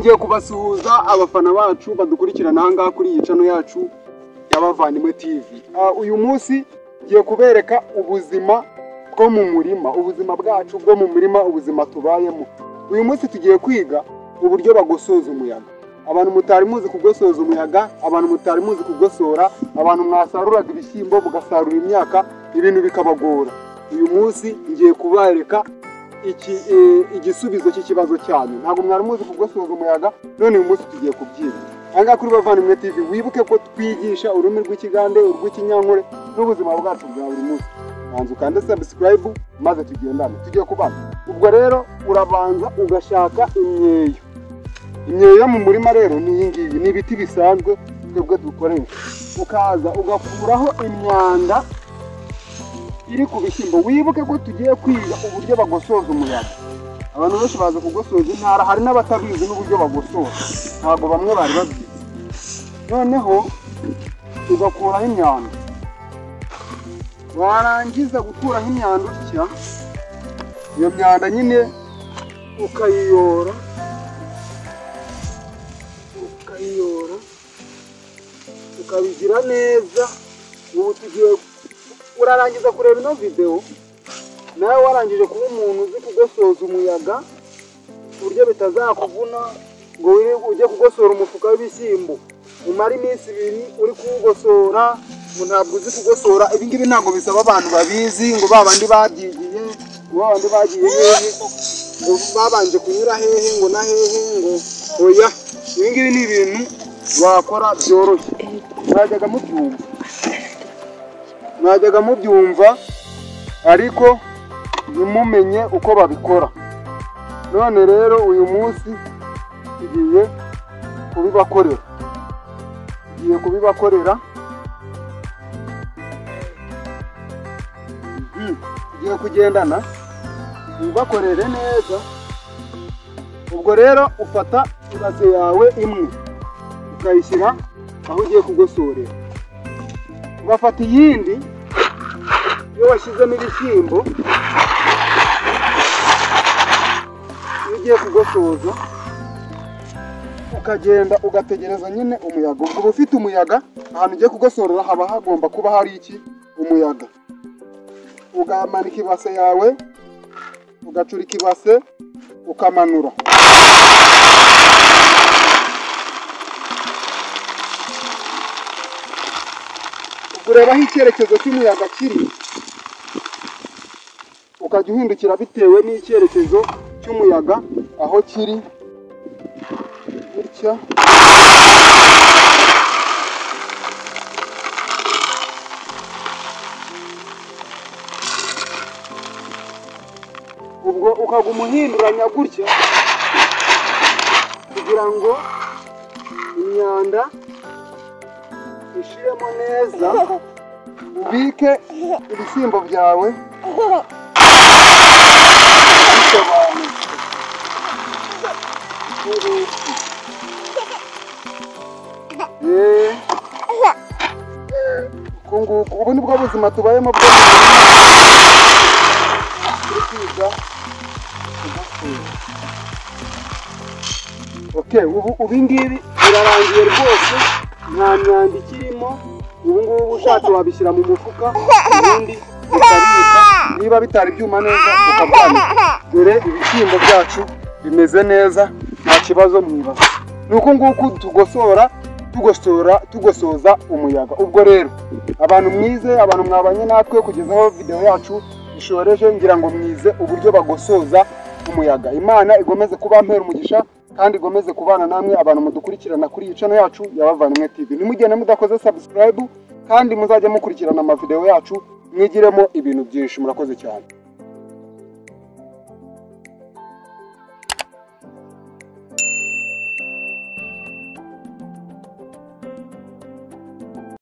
Nongeye kubasuhuza abafana bacu badukurikirana aha ngaha kuri iyi channel yacu y'Abavandimwe TV. Uyu munsi ngiye kubereka ubuzima bwo mu murima, ubuzima bwacu bwo mu murima, ubuzima tubayemo. Uyu munsi tugiye kwiga uburyo bagosoza umuyaga. Abantu mutari muzi kugosoza umuyaga, abantu mutari muzi kugosora, abantu mwasaruraga ibishyimbo mugasarura imyaka, ibintu bikabagora. Uyu munsi ngiye kubereka igisubizo cy'ikibazo cyanyu. Ntabwo mwari muzi kugosoza umuyaga, none uyu munsi tugiye kubyiga. Aha ngaha kuri Bavandimwe TV, wibuke ko twigisha ururimi rw'Ikigande, urw'Ikinyankore n'ubuzima bwacu bwa buri munsi. Banza ukande subscribe maze tugendane, tugiye kubana. Ubwo rero urabanza ugashaka imyeyo. Imyeyo yo mu murima rero ni iyi ngiyi, ni ibiti bisanzwe twebwe dukoresha. Ukaza ugakuraho imyanda iri ku bishyimbo. Wibuke ko tugiye kwiga uburyo bagosoza umuyaga. Abantu benshi baza kugosoza intara, hari n'abatabizi n'uburyo bagosora, ntabwo bamwe bari babizi. Noneho ugakuraho imyanda, warangiza gukuraho imyanda utya, iyo myanda nyine ukayiyora, ukayiyora, ukabigira neza. Ubu tugiye, urarangiza kureba ino video nawe warangije kuba umuntu uzi kugosoza umuyaga ku buryo bitazakuvuna ngo ujye kugosora umufuka w'ibishyimbo umara iminsi ibiri uri kuwugosora, ngo ntabwo uzi kugosora. Ibi ngibi ntabwo bisaba abantu babizi, ngo babandi babyigiye, ngo babandi bagiye hehe, ngo babanje kunyura hehe, ngo na hehe, ngo oya. Ibi ngibi ni ibintu wakora byoroshye. Mwajyaga mubyumva, mwajyaga mubyumva ariko ntimumenye uko babikora. None rero uyu munsi tugiye kubibakorera, tugiye kubibakorera, tugiye kugendana tubibakorere neza. Ubwo rero ufata ibase yawe imwe ukayishyira aho ugiye kugosorera, ugafata iyindi iyo washyizemo ibishyimbo, iyo ugiye kugosoza ukagenda ugategereza nyine umuyaga. Ubwo uba ufite umuyaga, ahantu ugiye kugosorera haba hagomba kuba hari iki? Umuyaga. Ugamanika ibase yawe, ugacurika ibase, ukamanura. Ureba aho icyerekezo cy'umuyaga kiri, ukajya uhindukira bitewe n'icyerekezo cy'umuyaga aho kiri, gutya. Ubwo ukaguma uhinduranya gutya kugira ngo imyanda ishiremo neza, ubike ibishyimbo byawe bisobanutse. Ubu nibwo buzima tubayemo bwo kwiga kugosora. Okay, ubu ngibi birarangiye rwose, nta myanda ikirimo. Ubu ngubu ushatse wabishyira mu mufuka, ubundi ukabika, niba bitari byuma neza ukabwanika. Dore ibishyimbo byacu bimeze neza, nta kibazo mwibaza. Ni uku nguku tugosora, tugosora, tugosoza umuyaga. Ubwo rero abantu mwize, abantu mwabanye natwe kugeza aho video yacu ishoreje, ngira ngo mwize uburyo bagosoza umuyaga. Imana igomeze kubampera umugisha kandi igomeze kubana namwe abantu mudukurikirana kuri iyi channel yacu y'Abavandimwe TV. Nimugende mudakoze subscribe, kandi muzajya mukurikirana amavideo yacu mwigiremo ibintu byinshi. Murakoze cyane.